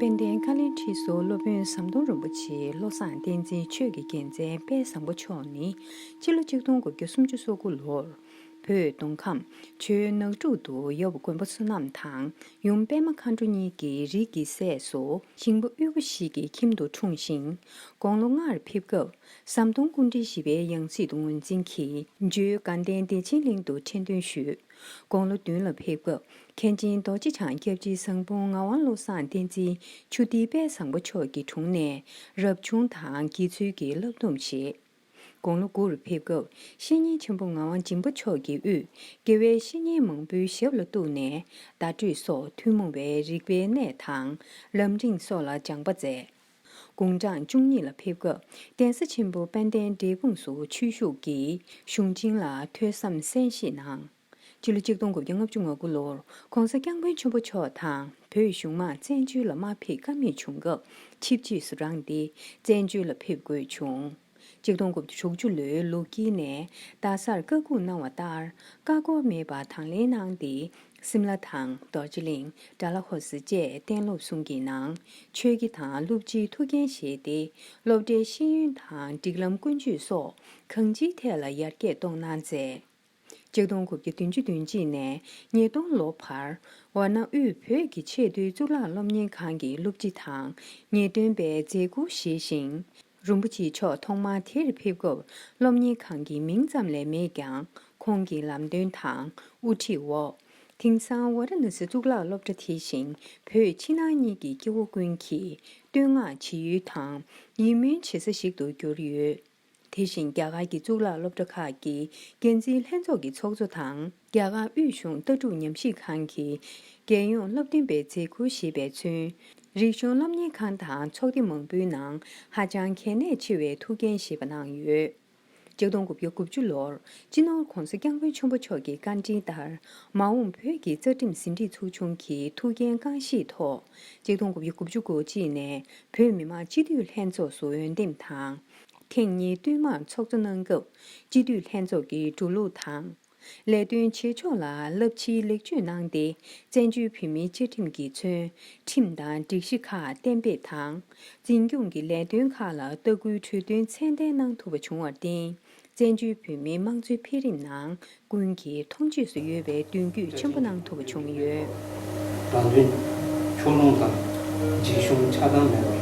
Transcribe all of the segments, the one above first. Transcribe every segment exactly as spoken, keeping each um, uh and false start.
དཔལ་ལྡན་བཀའ་བློན་ཁྲི་ཟུར་སློབ་དཔོན་ཟམ་གདོང་རིན་པོ་ཆེ་བློ་བཟང་བསྟན་འཛིན་ཆོས་ཀྱི་རྒྱལ་མཚན་དཔལ་བཟང་པོ་མཆོག་ནི་སྤྱི་ལོ་ཆིག་སྟོང་དགུ་བརྒྱ་སུམ་ཅུ་སོ་དགུ་ལོར་བོད་མདོ་ཁམས་ཆུ་བོ་ནག་འབྲུག་ཏུ་ཡབ་མགོན་པོ་བསོད་ནམས་དང་ཡུམ་པད་མ་མཁའ་འགྲོ་གཉིས་ཀྱི་རིགས་ཀྱི་སྲས་སུ་ཞིང་པ་དབུལ་པོ་ཞིག་གི་ཁྱིམ་དུ་འཁྲུངས་ཤིང་། དགུང་ལོ་ལྔར་ཕེབས་སྐབས་ཟམ་གདོང་སྐུ་ཕྲེང་བཞི་པའི་ཡང་སྲིད་དུ་ངོས་འཛིན་གྱིས་འཇོལ་དགའ་ལྡན་བདེ་ཆེན་གླིང་དུ་ཁྲི་འདོན་ཞུས། དགུང་ལོ་བདུན་ལ་ཕེབས་སྐབས་མཁན་ཆེན་རྡོ་རྗེ་འཆང་སྐྱབས་རྗེ་ཟམ་གདོང་ངག་དབང་བློ་བཟང་བསྟན་འཛིན་ཆུ་ཐིགས་དཔལ་བཟང་པོ་མཆོག་གི་དྲུང་ནས་རབ་བྱུང་དང་དགེ་ཚུལ་གྱི་བསླབ་སྡོམ་བཞེས། དགུང་ལོ་དགུ་རུ་ཕེབས་སྐབས་བཤེས་གཉེན་ཆེན་པོ་ངག་དབང་སྦྱིན་པ་མཆོག་གི་དབུས་དགེ་བའི་བཤེས་གཉེན་མང་པོའི་ཞབས་ལ་གཏུགས་ནས་བརྡ་སྤྲོད་སོགས་ཐུན་མོང་བའི་རིག་པའི་གནས་དང་ལམ་རིམ་སོགས་ལ་སྦྱངས་པ་མཛད། དགུང་གྲངས་བཅུ་གཉིས་ལ་ཕེབས་སྐབས་གདན་ས་ཆེན་པོ་དཔལ་ལྡན་འབྲས་སྤུངས་སུ་ཆོས་ཞུགས་ཀྱིས་གཞུང་ཆེན་ལ་ཐོས་བསམ་གསན་བཞེས་གནང་། སྤྱི་ལོ་ཆིག་སྟོང་དགུ་བརྒྱ་ལྔ་བཅུ་ང་དགུ་ལོར་༧གོང་ས་༧སྐྱབས་མགོན་ཆེན་པོ་མཆོག་དང་བོད་གཞུང་མང་བཙན་བྱོལ་ལ་མ་ཕེབས་ཀ་མེད་བྱུང་སྐབས་ཆིབས་རྗེས་སུ་རངས་ཏེ་བཙན་བྱོལ་ལ་ཕེབས་དགོས་བྱུང་། ཆིག་སྟོང་དགུ་བརྒྱ་དྲུག་ཅུ་ལོའི་ལོ་དཀྱིལ་ནས་རྡ་སར་བཀའ་འགུགས་གནང་བ་ལྟར་བཀའ་བསྒོ་མེད་པར་དང་ལེན་གནང་སྟེ། སིམ་ལ་དང་རྡོ་རྗེ་གླིང་། ཌལ་ཧོ་སི་བཅས་གཏན་སློབ་གསུམ་གྱི་ནང་ཆོས་དགེ་དང་སློབ་སྤྱིའི་ཐུགས་འགན་བཞེས་ཏེ། སློབ་གྲྭའི་ཤེས་ཡོན་དང་སྒྲིག་ལམ་ཀུན་སྤྱོད་སོགས་གང་ཅིའི་ཐད་ལ་ཡར་རྒྱས་གཏོང་གནང་མཛད། ཆིག་སྟོང་དགུ་བརྒྱ་བདུན་ཅུ་དོན་གཅིག་ནས་ཉིས་སྟོང་ལོ་བར་ཝཱ་ཎ་དབུས་བོད་ཀྱི་ཆེས་མཐོའི་གཙུག་ལག་སློབ་གཉེར་ཁང་གི་སློབ་སྤྱི་དང་ངེས་སྟོན་པའི་མཛད་ཁུར་བཞེས་ཤིང་། རིན་པོ་ཆེ་མཆོག་ཐོག་མར་དེར་ཕེབས་སྐབས་སློབ་གཉེར་ཁང་གི་མིང་ཙམ་ལས་མེད་ཀྱང་ཁོང་གི་ལམ་སྟོན་དང་དབུ་ཁྲིད་འོག་དེང་སང་ཝཱ་ར་ཎ་སི་གཙུག་ལག་སློབ་གྲྭ་དེ་བཞིན་བོད་ཕྱི་ནང་གཉིས་ཀྱི་སྐྱེ་བོ་ཀུན་གྱིས་བསྟོད་བསྔགས་བྱེད་ཡུལ་དང་ཡིད་སྨོན་བྱེད་ས་ཞིག་ཏུ་གྱུར་ཡོད། དེ་བཞིན་རྒྱ་གར་གྱི་གཙུག་ལག་སློབ་གྲྭ་ཁག་གི་འགན་འཛིན་ལྷན་ཚོགས་ཀྱི་ཚོགས་གཙོ་དང་། རྒྱ་གར་དབུས་གཞུང་ལྟ་གྲུབ་ཉམས་ཞིབ་ཁང་གི་རྒྱལ་ཡོངས་སློབ་སྟོན་པའི་མཛད་ཁུར་བཞེས་པས་མཚོན། རིག་གཞུང་སློབ་གཉེར་ཁང་དང་ཚོགས་སྡེ་མང་པོའི་ནང་ཧ་ཅང་གལ་གནད་ཆེ་བའི་ཐུགས་འགན་བཞེས་པ་གནང་ཡོད། ཆིག་སྟོང་དགུ་བརྒྱ་དགུ་བཅུ་ལོར་སྤྱི་ནོར་༧གོང་ས་༧སྐྱབས་མགོན་ཆེན་པོ་མཆོག་གི་བཀའ་དྲིན་ལྟར་མ་འོངས་བོད་ཀྱི་རྩ་ཁྲིམས་ཟིན་བྲིས་ཚོགས་ཆུང་གི་ཐུགས་འགན་རྐང་བཞེས་ཐོག་ཆིག་སྟོང་དགུ་བརྒྱ་དགུ་བཅུ་གོ་གཅིག་ནས་བོད་མི་མང་སྤྱི་འཐུས་ལྷན་ཚོགས་སུ་འོས་འདེམས་དང་། ཐེངས་གཉིས་བསྟུད་མར་ཚོགས་གཙོ་གནང་སྐབས་སྤྱི་འཐུས་ལྷན་ཚོགས་ཀྱི་འགྲོ་ལུགས་དང་། ལས་དོན་བྱེད་ཕྱོགས་ལ་རླབས་ཆེའི་ལེགས་བཅོས་གནང་སྟེ་བཙན་བྱོལ་བོད་མིའི་བཅའ་ཁྲིམས་ཀྱིས་མཚོན་ཁྲིམས་དང་སྒྲིག་གཞི་ཁག་གཏན་འབེབས་དང་། འཛིན་སྐྱོང་གི་ལས་དོན་ཁག་ལ་ལྟ་སྐུལ་གྲོས་དོན་ཚད་ལྡན་གནང་ཐུབ་པ་བྱུང་བར་བརྟེན། བཙན་བྱོལ་བོད་མིའི་དམངས་གཙོའི་འཕེལ་རིམ་ནང་ཀུན་གྱིས་མཐོང་ཆོས་སུ་ཡོད་པའི་མདུན་སྐྱོད་ཆེན་པོ་གནང་ཐུབ་པ་བྱུང་ཡོད། དྲང་དོན། ཕྱོགས་ལྷུང་དང་འཇིགས་ཞུམ་ཆགས་སྡང་མེད་པར་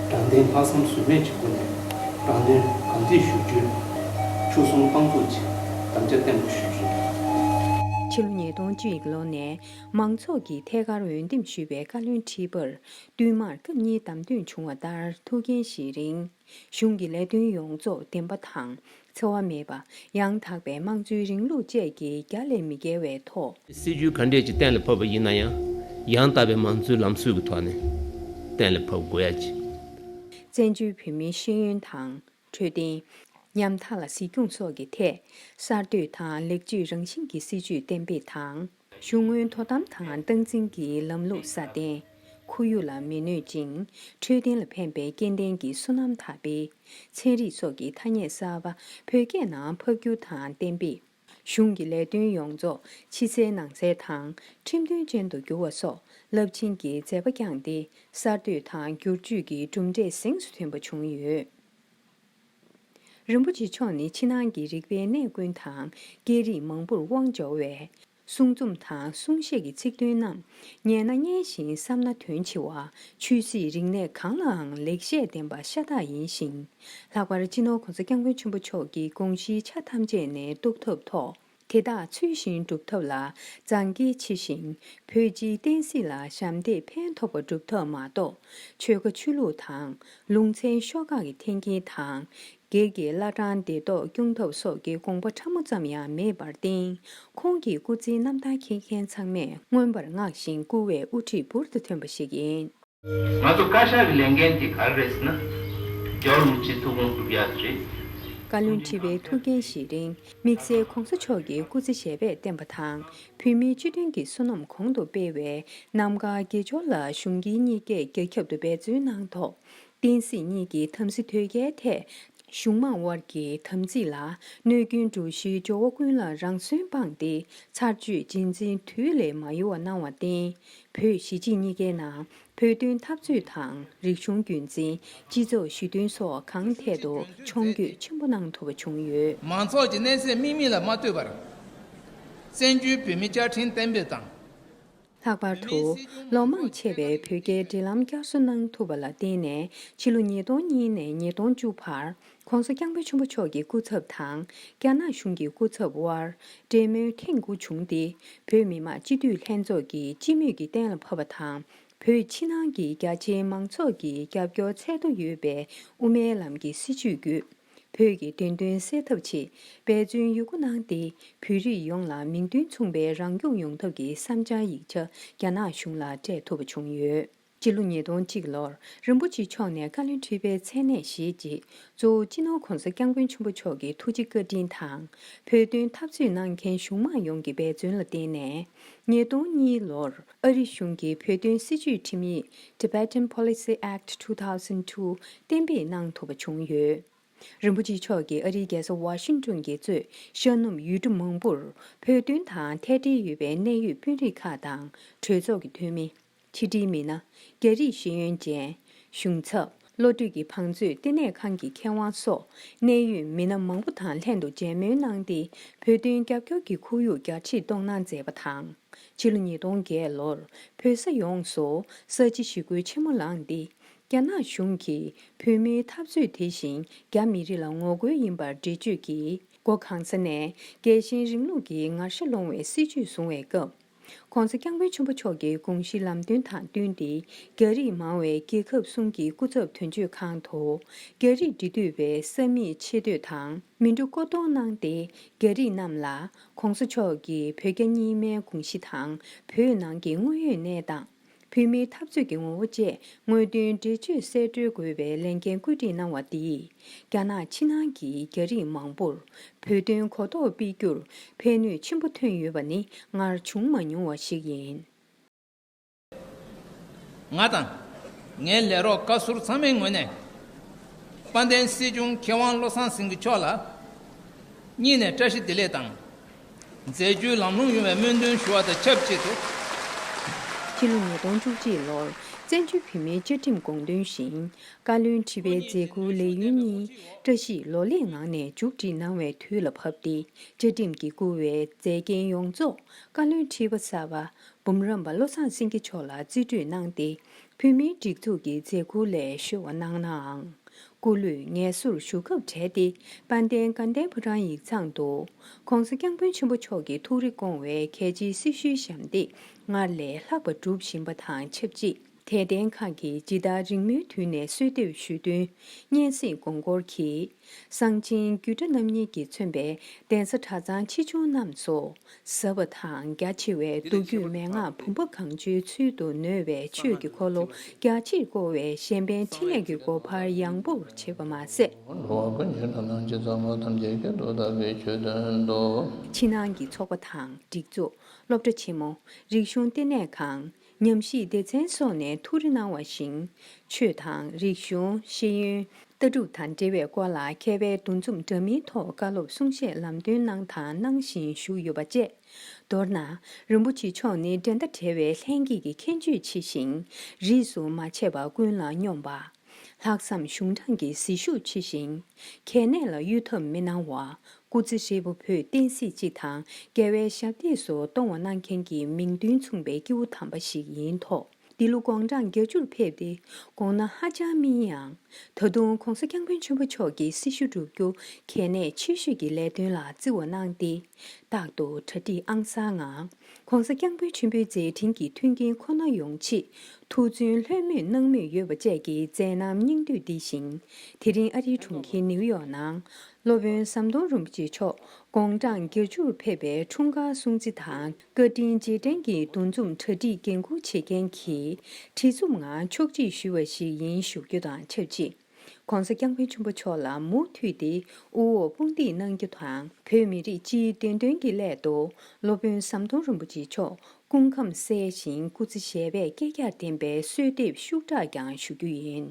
དྲང་བདེན་ལྷག་བསམ་ཟོལ་མེད་ཀྱི་སྒོ་ནས་དྲང་དོན་གང་ཐུབ་ཞུ་རྒྱུའི་ཆོད་སེམས་དཔང་བཙུགས་ཀྱིས་དམ་བཅའ་བརྟན་པོ་ཞུས་ཡོད། ཕྱི་ལོ་ཉིས་སྟོང་གཅིག་ལོ་ནས་མང་ཚོགས་ཀྱིས་ཐད་ཀར་འོས་འདེམས་ཞུས་པའི་བཀའ་བློན་ཁྲི་པར་བསྟུད་མར་སྐབས་གཉིས་བདམས་ཐོན་བྱུང་བ་ལྟར་ཐུགས་འགན་བཞེས་རིང་། གཞུང་གི་ལས་དོན་ཡོངས་རྫོགས་བདེན་པ་དང་འཚེ་བ་མེད་པ། ཡང་དག་པའི་དམངས་གཙོའི་རིང་ལུགས་བཅས་ཀྱི་རྒྱ་ལས་མི་བརྒལ་བའི་ཐོག་སྲིད་ཇུས་ག་འདྲས་ཅིག་གཏན་ལ་ཕབ་པ་ཡིན་ན་ཡང་། ཡང་དག་པའི་དམངས་གཙོའི་ལམ་སྲོལ་གྱི་ཐོག་ནས་གཏན་ལ་ཕབ་དགོས་ཡ་ཅིག་བཙན་བྱོལ་བོད་མིའི་ཤེས་ཡོན་དང་འཕྲོད་བསྟེན། ཉམ་ཐག་ལ་གཟིགས་སྐྱོང་སོགས་ཀྱི་ཐད་གསར་གཏོད་དང་ལེགས་བཅོས་རང་བཞིན་གྱི་སྲིད་ཇུས་གཏན་འབེབས་དང་། གཞུང་དངུལ་དོ་དམ་དང་སྟངས་འཛིན་གྱི་ལམ་ལུགས་སྲ་བརྟན། ཁོར་ཡུག་ལ་མི་གནོད་ཅིང་འཕྲོད་བསྟེན་ལ་ཕན་པའི་སྐྱེ་ལྡན་གྱི་སོ་ནམ་དར་སྤེལ། ཚན་རིག་སོགས་ཀྱི་ཐ་སྙད་གསར་པ་བོད་སྐད་ནང་ཕབ་སྒྱུར་དང་གཏན་འབེབས། གཞུང་གི་ལས་དོན་ཡོངས་རྫོགས་ཕྱི་གསལ་ནང་གསལ་དང་ཁྲིམས་མཐུན་ཅན་དུ་འགྱུར་བ་སོགས་རླབས་ཆེན་གྱི་མཛད་པ་བསྐྱངས་ཏེ་གསར་གཏོད་དང་བསྒྱུར་བཅོས་ཀྱི་གྲུབ་འབྲས་གཟེངས་སུ་ཐོན་པ་བྱུང་ཡོད། རིན་པོ་ཆེ་མཆོག་ནི་ཕྱི་ནང་གི་རིག་པའི་གནས་ཀུན་དང་སྐད་རིགས་མང་པོར་དབང་འབྱོར་བས། གསུང་རྩོམ་དང་གསུང་བཤད་ཀྱི་ཚིག་དོན་རྣམས་ཉན་ན་སྙན་ཞིང་བསམ་ན་དོན་ཆེ་བ། ཆོས་སྲིད་རིག་གནས་གང་ལའང་ལེགས་བཤད་ལྡན་པ་ཤ་སྟག་ཡིན་ཞིང་། ལྷག་པར་སྤྱི་ནོར་༧གོང་ས་༧སྐྱབས་མགོན་ཆེན་པོ་མཆོག་གི་དགོངས་གཞིའི་ཆ་ཐམས་ཅད་ནས་རྟོགས་ཐབས་ཐོག་དེ་དག་ཚུལ་བཞིན་སྒྲུབ་ཐབས་ལ་མཛངས་དཀྱེལ་ཆེ་ཞིང་། བོད་སྤྱིའི་བསྟན་སྲིད་ལ་ཞབས་འདེགས་ཕན་ཐོགས་པ་སྒྲུབ་ཐབས་མ་གཏོགས། ཆོལ་ཁ་ཆོས་ལུགས་དང་ལུང་ཚན་ཤོག་ཁག་གི་འཐེན་འཁྱེར་དང་། སྒེར་གྱི་བླ་བྲང་བདེ་ཐོག་སྐྱོང་ཐབས་སོགས་ཀྱི་དགོངས་པ་ཕྲ་མོ་ཙམ་ཡང་མེད་པར་བརྟེན། ཁོང་གི་སྐུ་ཚེའི་རྣམ་ཐར་མཁྱེན་མཁན་ཚང་མས་མངོན་པར་བསྔགས་ཤིང་བཀུར་བའི་དབུ་ཁྲིད་འབུར་དུ་ཐོན་པ་ཞིག་ཡིན། ང་ཚོ་བཀའ་ཤག་གི་ལས་འགན་དེ་ག་རེ་རེད་ཟེར་ན། རྒྱལ་བ་རིན་པོ་ཆེའི་ཐུགས་དགོངས་སྒྲུབ་ཡག་དེ་རེད། བཀའ་བློན་ཁྲི་པའི་ཐུགས་འགན་བཞེས་རིང་དམིགས་བསལ་༧གོང་ས་མཆོག་གི་སྐུ་ཚེ་ཞབས་པད་བརྟན་པ་དང་། བོད་མིའི་སྤྱི་མཐུན་གྱི་བསོད་ནམས་གོང་དུ་སྤེལ་བའི་རྣམ་དཀར་དགེ་སྦྱོར་ལ་གཞུང་སྒེར་གཉིས་ཀས་རྒྱ་ཁྱབ་ཏུ་འབད་བརྩོན་གནང་ཐོག་བསྟན་སྲིད་གཉིས་ཀྱི་དམ་སྲི་དོལ་རྒྱལ་ཐད་གཞུང་དམངས་དབར་གྱི་དམ་ཚིག་ལ་གནོད་སྐྱོན་འགྲོ་གཞིའི་སྦྱོར་བ་ཀུན་ལ་རང་གསོན་སྤངས་ཏེ་ཚར་གཅོད་རྗེས་འཛིན་དུས་ལས་མ་ཡོལ་བ་གནང་བར་བརྟེན། བོད་གཞིས་བྱེས་གཉིས་ཀའི་ནང་ བོད་དོན་འཐབ་རྩོད་དང་། རིག་གཞུང་རྒྱུན་འཛིན། སྤྱི་ཚོགས་ཞི་མཐུན་སོགས་གང་ཐད་དུ་མཆོང་སྐྱོད་ཆེན་པོ་གནང་ཐུབ་པ་བྱུང་ཡོད། མང་ཚོགས་ཀྱི་གནས་ཚད་དམིགས་མེད་ལ་མ་ལྟོས་པར། བཙན་བྱོལ་བོད་མིའི་བཅའ་ཁྲིམས་གཏན་འབེབས་དང་། ལྷག་པར་དུ། ལོ་མང་ཆེ་བའི་བོད་རྒྱའི་འབྲེལ་ལམ་བསྐྱར་གསོ་གནང་ཐུབ་པ་ལ་བརྟེན་ནས། ཕྱི་ལོ་ཉིས་སྟོང་གཉིས་ནས་ཉིས་སྟོང་བཅུ་བར། ྋགོང་ས་ྋསྐྱབས་མགོན་ཆེན་པོ་མཆོག་གི་སྐུ་ཚབ་དང་། རྒྱ་ནག་གཞུང་གི་སྐུ་ཚབ་དབར། འབྲེལ་མོལ་ཐེངས་དགུ་བྱུང་སྟེ། བོད་མི་མང་སྤྱི་འཐུས་ལྷན་ཚོགས་ཀྱིས་སྤྱི་མོས་ཀྱི་གཏན་ལ་ཕབ་པ་དང་། བོད་ཕྱི་ནང་གི་རྒྱ་ཆེའི་མང་ཚོགས་ཀྱི་རྒྱབ་སྐྱོར་ཚད་མཐོ་ཡོད་པའི་དབུ་མའི་ལམ་གྱི་སྲིད་བྱུས་བརྒྱུད། བོད་ཀྱི་བདེན་དོན་གསལ་ཐབས་ཆེད་འབད་བརྩོན་ཡོད་རྒུ་གནང་སྟེ། བོད་རིགས་ཡོངས་ལ་མིང་དོན་མཚུངས་པའི་རང་སྐྱོང་ཡོང་ཐབས་ཀྱི་བསམ་འཆར་ཡིག་ཆ་རྒྱ་ནག་གཞུང་ལ་སྤྲད་ཐུབ་པ་བྱུང་ཡོད། སྤྱི་ལོ་ཉིས་སྟོང་གཅིག་ལོར་རིན་པོ་ཆེ་མཆོག་ནས་བཀའ་བློན་ཁྲི་པའི་མཚན་གནས་བཞེས་རྗེས། གཙོ་བོ་སྤྱི་ནོར་༧གོང་ས་༧སྐྱབས་མགོན་ཆེན་པོ་མཆོག་གི་ཐུགས་རྗེ་བཀའ་དྲིན་དང་། བོད་དོན་འཐབ་རྩོད་གནང་མཁན་གཞུང་མང་ཡོངས་ཀྱི་འབད་བརྩོན་ལ་བརྟེན་ནས། ཉིས་སྟོང་གཉིས་ལོར་ཨ་རི་གཞུང་གི་བོད་དོན་སྲིད་བྱུས་ཁྲིམས་ཡིག Tibetan Policy Act two thousand two གཏན་འབེབས་གནང་ཐུབ་པ་བྱུང་ཡོད། རིན་པོ་ཆེ་མཆོག་གིས་ཨ་རིའི་རྒྱལ་ས་ཝ་ཤིང་ཏོན་གྱིས་གཙོས་ཤར་ནུབ་ཡུལ་གྲུ་མང་པོར་བོད་དོན་དང་ཐད་འབྲེལ་ཡོད་པའི་གནད་ཡོད་དཔོན་རིགས་ཁག་དང་གྲོས་ཚོགས་ཀྱི་འཐུས་མི། ཕྱི་དྲིལ་མི་སྣ། རྒྱ་རིགས་ཤེས་ཡོན་ཅན། གཞུང་ཚབ། བློ་གྲོས་ཀྱི་བང་མཛོད་ལྟེ་གནས་ཁང་གི་མཁས་དབང་སོགས་གནད་ཡོད་མི་སྣ་མང་པོ་དང་ལྷན་དུ་མཇལ་མོལ་གནང་སྟེ། བོད་དོན་རྒྱབ་སྐྱོར་གྱི་ཁོར་ཡུག་རྒྱ་ཆེར་གཏོང་གནང་མཛད་པ་དང་། ཕྱི་ལོ་ཉིས་སྟོང་བརྒྱད་ལོར་བོད་ས་ཡོངས་སུ་ས་བྱི་ཞི་རྒོལ་ཆེན་མོ་ལངས་ཏེ། རྒྱ་ནག་གཞུང་གིས་བོད་མིའི་འཐབ་རྩོད་དེ་བཞིན་རྒྱ་མི་རིགས་ལ་ངོ་རྒོལ་ཡིན་པར་འགྲེལ་བརྗོད་ཀྱིས། སྒོ་གང་ས་ནས་རྒྱལ་ཞེན་རིང་ལུགས་ཀྱི་ངར་ཤ་སློང་བའི་སྲིད་བྱུས་བཟུང་བའི་སྐབས། ྋགོང་ས་ྋསྐྱབས་མགོན་ཆེན་པོ་མཆོག་གི་དགོངས་གཞི་ལམ་སྟོན་དང་བསྟུན་ཏེ། རྒྱ་རིགས་མང་བའི་རྒྱལ་ཁབ་གསུམ་གྱི་སྐུ་ཚབ་དོན་གཅོད་ཁང་དུ། རྒྱ་རིགས་འབྲེལ་མཐུད་པའི་ས་མིག་ཆེ་བསྟོད་དང་། མི་འགྲོ་སྐུ་གཏོང་གནང་སྟེ། རྒྱ་རིགས་རྣམས་ལ་ྋགོང་ས་མཆོག་གིས་བོད་རྒྱ་གཉིས་སྨན་དགོངས་གཞི་དང་། བོད་ནང་གི་དངོས་ཡོད་གནས་སྟངས། བོད་མིའི་འཐབ་རྩོད་ཀྱི་ངོ་བོ་བཅས་དངོས་བསྟུན་འགྲེལ་བརྗོད་གསལ་བཀྲོལ་དགོས་པའི་ལས་འགན་བཀོད་སྒྲིག་གནང་བ་འདིས། རྒྱ་ནག་ཕྱི་ནང་གི་རྒྱ་རིགས་མང་པོར་བོད་དོན་གོ་རྟོགས་སྤེལ་རྒྱུར་ཕན་ནུས་ཆེན་པོ་ཐོན་ཡོད་པ་ནི་སྔར་བྱུང་མ་མྱོང་བ་ཞིག་ཡིན། ང་དང་། ངའི་ལས་རོགས་བཀའ་ཟུར་ཚང་མའི་ངོས་ནས། དཔལ་ལྡན་སྲིད་སྐྱོང་མཁས་དབང་བློ་བཟང་སེང་གེ་མཆོག་ལ། སྙིང་ནས་བཀྲ་ཤིས་བདེ་ལེགས་དང་། མཛད་རྒྱུའི་ལམ་ལྷོང་ཡོང་བའི་སྨོན་འདུན་ཞུ་བ་དང་ཆབས་ཅིག་ཏུ། ཕྱི་ལོ་ཉིས་སྟོང་བཅུ་གཅིག་ལོར་བཙན་བྱོལ་བོད་མིའི་བཅའ་ཁྲིམས་དགོངས་དོན་བཞིན། བཀའ་བློན་ཁྲི་པའི་མཛད་ཁུར་ལས་ཡུན་གཉིས་བཀྲ་ཤིས་ལོ་ལེགས་ངང་ནས་མཇུག་སྒྲིལ་གནང་བའི་དུས་ལ་བབ་སྟེ། བཅའ་ཁྲིམས་ཀྱིས་བསྐུར་བའི་མཛད་འགན་ཡོངས་རྫོགས་བཀའ་བློན་ཁྲི་པ་གསར་པ་འབུམ་རམས་པ་བློ་བཟང་སེང་གེ་མཆོག་ལ་རྩིས་སྤྲོད་གནང་སྟེ། བོད་མིའི་སྒྲིག་འཛུགས་ཀྱི་མཛད་ཁུར་ལས་གཞོལ་བ་གནང་ནའང་། སྐུ་ལུས་ངལ་གསོར་ཞུགས་སྐབས་བྲལ་ཏེ། དཔལ་ལྡན་དགའ་ལྡན་ཕོ་བྲང་ཡིག་ཚང་དུ། ྋགོང་ས་ྋསྐྱབས་མགོན་ཆེན་པོ་མཆོག་གི་ཐུགས་རེ་སྐོང་བའི་གལ་ཆེའི་སྲི་ཞུའི་ཞབས་འདེགས་སྔར་ལས་ལྷག་པ་སྒྲུབ་བཞིན་པ་དང་ཆབས་ཅིག་དད་ལྡན་ཁག་གིས་ཇི་ལྟར་རིང་མོའི་དུས་ནས་གསོལ་འདེབས་ཞུས་དོན་སྙན་སེང་དགོངས་སྐོར་གྱིས། གསང་ཆེན་རྒྱུད་གྲྭ་རྣམ་གཉིས་ཀྱིས་མཚོན་པའི་གདན་ས་གྲྭ་ཚང་ཆེ་ཆུང་རྣམས་སུ་ཟབ་པ་དང་རྒྱ་ཆེ་བའི་མདོ་རྒྱུད་མན་ངག་བུམ་པ་གང་བྱོའི་ཚུལ་དུ་ནོས་པའི་ཆོས་ཀྱི་འཁོར་ལོ་རྒྱ་ཆེར་བསྐོར་བས་གཞན་ཕན་འཕྲིན་ལས་ཀྱི་སྒོ་འཕར་ཡངས་པོར་ཕྱེས་པ་མ་ཟད། ཕྱི་ནང་གི་ཚོགས་པ་དང་སྒྲིག་འཛུགས། སློབ་གྲྭ་ཆེན་མོ། རིག་གཞུང་ལྟེ་གནས་ཁང་། ཉམས་ཞིབ་སྡེ་ཚན་སོགས་ནས་ཐུགས་རེ་གནང་བ་བཞིན། ཆོས་དང་རིག་གཞུང་། ཤེས་ཡོན། ལྟ་གྲུབ་དང་འབྲེལ་བའི་སྐོར་ལ་མཁས་པའི་འདུ་འཛོམས་འདྲ་མིན་ཐོག་བཀའ་སློབ་གསུང་བཤད་ལམ་སྟོན་གནང་དང་གནང་བཞིན་བཞུགས་ཡོད་པ་བཅས། མདོར་ན། རིན་པོ་ཆེ་མཆོག་ནི་འགྲན་ཟླ་བྲལ་བའི་ལྷན་སྐྱེས་ཀྱི་ཁྱད་ཆོས་ཆེ་ཞིང་། རིས་སུ་མ་ཆད་པར་ཀུན་ལ་སྙོམས་པ། ལྷག་བསམ་གཞུང་དྲང་གི་ཟིལ་ཤུགས་ཆེ་ཞིང་། གལ་གནད་ལ་གཡོལ་ཐབས་མི་གནང་བ། སྐུ་ཚེ་ཧྲིལ་པོ་བོད་བསྟན་སྲིད་སྤྱི་དང་རྒྱལ་བའི་ཞབས་འདེགས་སུ་གཏོང་བ་གནང་མཁན་གྱི་མིང་དོན་མཚུངས་པའི་སྐྱེས་བུ་དམ་པ་ཞིག་ཡིན་ཐོག་འདི་ལོ་དགུང་གྲངས་བརྒྱད་ཅུར་ཕེབས་ཏེ། དགོངས་ན་ཧ་ཅང་སྨིན་ཡང་། ད་དུང་ྋགོང་ས་ྋསྐྱབས་མགོན་ཆེན་པོ་མཆོག་གི་སྲི་ཞུ་བསྒྲུབ་རྒྱུ་གལ་གནད་ཆེ་ཤོས་ཀྱི་ལས་དོན་ལ་བརྩི་བ་གནང་སྟེ། རྟག་ཏུ་གྲ་སྒྲིག་ཨང་གསར་ངང་། ྋགོང་ས་ྋསྐྱབས་མགོན་ཆེན་པོའི་མཛད་འཕྲིན་གྱི་མཐུན་རྐྱེན་ཁོ་ན་ཡོང་ཆེད། ཐུགས་བརྩོན་ལྷོད་མེད་གནང་མུས་ཡོད་པ་བཅས་ཀྱི་མཛད་རྣམ་སྙིང་བསྡུས་འདི་བཞིན། དེ་རིང་ཨ་རིའི་གྲོང་ཁྱེར་ནིའུ་ཡོག་ནང་། སློབ་དཔོན་ཟམ་གདོང་རིན་པོ་ཆེ་མཆོག་དགུང་གྲངས་བརྒྱད་ཅུར་ཕེབས་པའི་འཁྲུངས་སྐར་སྲུང་བརྩི་དང་། བཀའ་དྲིན་རྗེས་དྲན་གྱི་འདུ་འཛོམས་གྲ་སྒྲིག་འགན་འཁུར་བྱེད་མཁན་གྱིས་བྲེལ་འཚུབ་ངང་ཕྱོགས་སྒྲིག་ཞུས་པ་ཞིག་ཡིན་ཞུ་རྒྱུ་དང་ཆབས་ཅིག ྋགོང་ས་ྋསྐྱབས་མགོན་ཆེན་པོ་མཆོག་ལ་མུ་མཐུད་དེ་དབུ་འོག་དཔུང་འདེགས་གནང་རྒྱུ་དང་། བོད་མི་རིགས་སྤྱིའི་བདེན་དོན་གྱི་སླད་དུ་སློབ་དཔོན་ཟམ་གདོང་རིན་པོ་ཆེ་མཆོག་སྐུ་ཁམས་གསལ་ཞིང་སྐུ་ཚེ་ཞབས་པད་བསྐལ་བརྒྱར་བརྟན་པའི་གསོལ་འདེབས་ཤུགས་དྲག་ཀྱང་ཞུ་རྒྱུ་ཡིན།